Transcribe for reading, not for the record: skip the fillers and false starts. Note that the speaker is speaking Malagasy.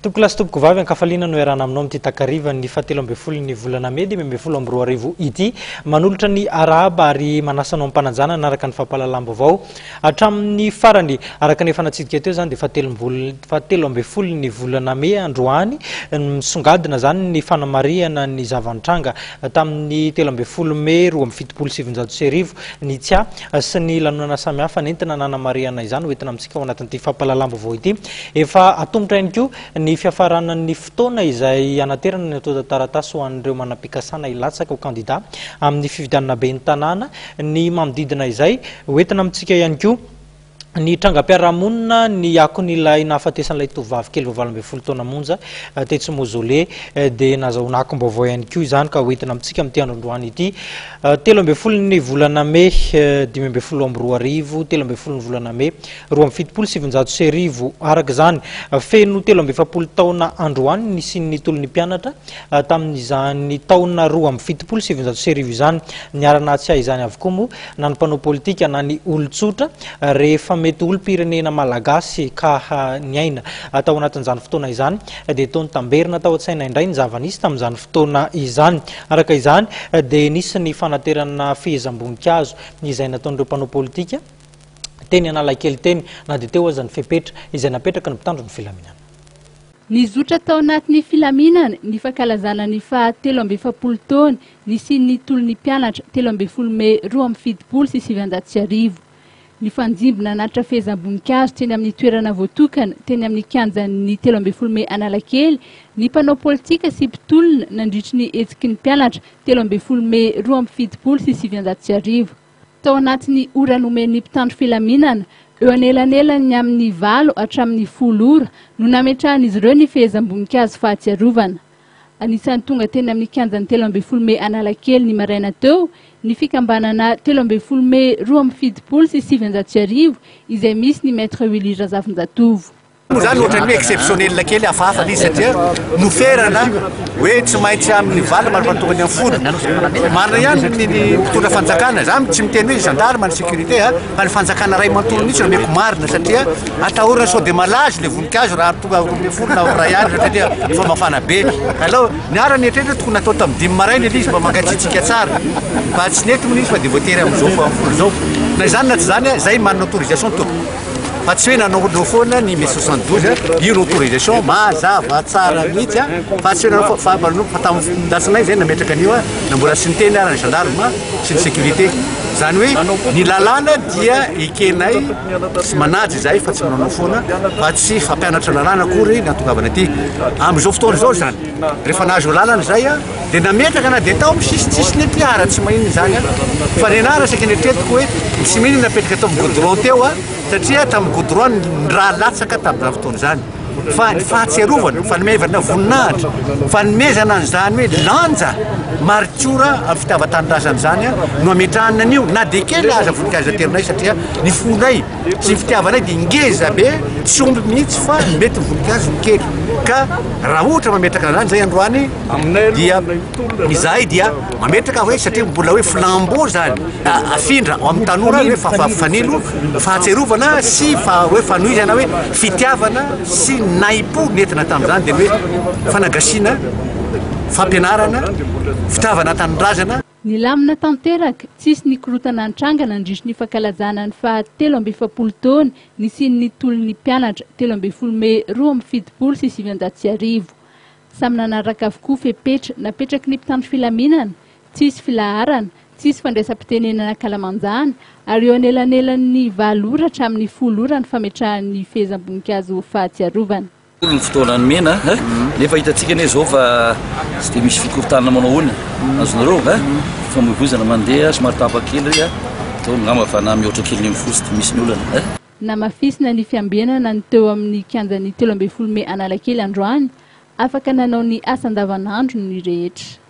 Tompokolahy sy tompokovavy, ankafaliana no iarahana aminao amin'ity takarivan'ny fahatelo ambin'ny folon'ny volana mey 2015 ity. Manolotra ny arahaba ary manasa anao am-panajana hanaraka ny fampahalalam-baovao hatramin'ny farany. Araka ny efa natsidika teo izany dia fahatelo ambin'ny folon'ny volana mey androany. Misongadina izany ny fanamarihana ny zava-nitranga tamin'ny 13 mey 1972 ny tsiahy sy ny lanonana samihafa nentina nanamarihana izany hoentina amintsika ao anatin'ity fampahalalam-baovao ity. Efa atomotra ihany koa ny fiafaranan'ny fotoana izay hanaterana ny antontan-taratasy ho an'ireo manam-pikasana hilatsaka ho kandida amin'ny fifidianana ben'ny tanàna. Ny manodidina izay hoentina amintsika ihany koa ny trangam-piarahamonina ny akon'ilay nahafatesan'ilay tovovavy kely vao 18 taona monja tetsy Mausolée dia nazahoana akom-baovao ihany koa izany ka hoentina amintsika amin'ity andro androany ity. 13 ny volana mey 2015, 13 ny volana mey 1972. Araka izany, feno 43 taona androany ny nisian'ny tolon'ny mpianatra tamin'izany taona 1972 izany. Niara-nahatsiahy izany avokoa moa na ny mpanao politika na ny olon-tsotra rehefa mety olom-pirenena malagasy ka niaina tao anatin'izany fotoana izany dia toa nitamberina tao an-tsaina indray ny zava-nisy tamin'izany fotoana izany. Araka izany dia nisy ny fanaterana fehezam-boninkazo izay nataon'ireo mpanao politika teny Analakely teny na dia teo aza ny fepetra izay napetraky ny mpitandro ny filaminana. Nizotra tao anatin'ny filaminana ny fankalazana ny faha 43 taona nisian'ny tolon'ny mpianatra 13 mey 1972. Nifanjimby nanatitra fehezam-boninkazo teny amin'ny toerana voatokana teny amin'ny kianjan'ny 13 mey Analakely ny mpanao politika sy mpitolona nandritry ny hetsiky ny mpianatra 13 mey 1972. Tao anatin'ny ora nomen'ny mpitandro filaminana, eo anelanelan'ny amin'ny 8 hatramin'ny 10 ora, no nametrahan'izy ireo ny fehezam-boninkazo fahatsiarovana. Anisan'ny tonga teny amin'ny kianjan'ny 13 mey Analakely ny maraina teo ny fikambanana 13 mey 1972 izay misy ny Maître Willy Razafinjatovo. Moa zany ohatran'ny hoe exceptionnel kely hafahafa ilay izy satria noferana hoe tsy maintsy amin'ny 8 mandra-pahatonga ny amin'ny 10. Marina ihany ny ny mpitondra fanjakana, za tsy miteny hoe gendarme ny sécurité a, fa ny fanjakana iray manontolo mihitsy no omeko marina satria atahorana sao dia malazo ilay voninkazo raha tonga 12 na iray andro satria efa mafana be. Aleo ny ara nieritreritra hoe tokony natao tamin'ny 5 maraina ilay izy mba mangatsiatsiaka tsara fa tsy nety moa ilay izy fa dia voatery amin'izao 10 izao. Na izany na tsy izany, zay manana autorisation tompoko. Fa tsy hoe nanao foana ny mai 72, io ny autorisation mazava tsara mihitsy fa tsy hoe nanao fa fa tamin'ny alatsinainy zay nametraka an'io na mbola tsy niteny ara ny gendarme sy ny sécurité. Izany hoe ny lalàna dia ekenay sy manaja izahay fa tsy manao foana fa tsy fampianatra lalàna akory ny hahatongavana aty. Amin'izao fotoana izao izany rehefa nahazo lalana izay dia nametraka na dia tao amin'ny sisintsisiny ety ara tsy maninona izany fa ny anah saika neritreretiko hoe tsy maninona napetraka tao amin'ny goudron teo satria tamin'ny goudron ny rà latsaka tamin'izany fotoana izany fa ny fahatsiarovana, fanomezana voninahitra, fanomezana an'izany hoe lanja maritiora amin'ny fitiavan-tanindrazana izany no ametrahana an'io na dia kely aza voninkazo aterinay satria ny fonay sy ny fitiavanay dia ngeza be tsy omby mihitsy fa mety ny voninkazo no kely ka raha ohatra mametraka an'izany zay androany dia izahay dia mametraka hoe satria mbola hoe flambeau zany afindra ao amin'ny tanora hoe fanilo fahatsiarovana sy fa hoe fanohizana hoe fitiavana sy naipo nentina tamin'izany dia ny hoe fanagasiana fampianarana fitiavana tanindrazana. Nilamina tanteraka, tsisy ny korontana nitranga nandritry ny fankalazana ny faha 43 taona nisian'ny tolon'ny mpianatra 13 mey 1972. Samy nanaraka avokoa fepetra napetraky ny mpitandro filaminana, tsisy filaharana, tsisy fandraisam-pitenenana ankalamanjana ary eo anelanelan'ny 8 ora hatramin'ny 10 ora ny fametrahan'ny fehezam-boninkazo fahatsiarovana. Ny fotoana nomena eh, nefa hitantsika anie zao fa tsy dia misy fikorontanana manao ahoana azonareo eh, fifamoivoizana mandeha somary tapaka kely ry a, atao angamba fa na mihoatra kely ny amin'ny fo tsy dia misy ny olana eh. Namafisina ny fiambenana ny teo amin'ny kianjan'ny 13 mey Analakely androany, afaka nanao ny asa andavanandro ny rehetra.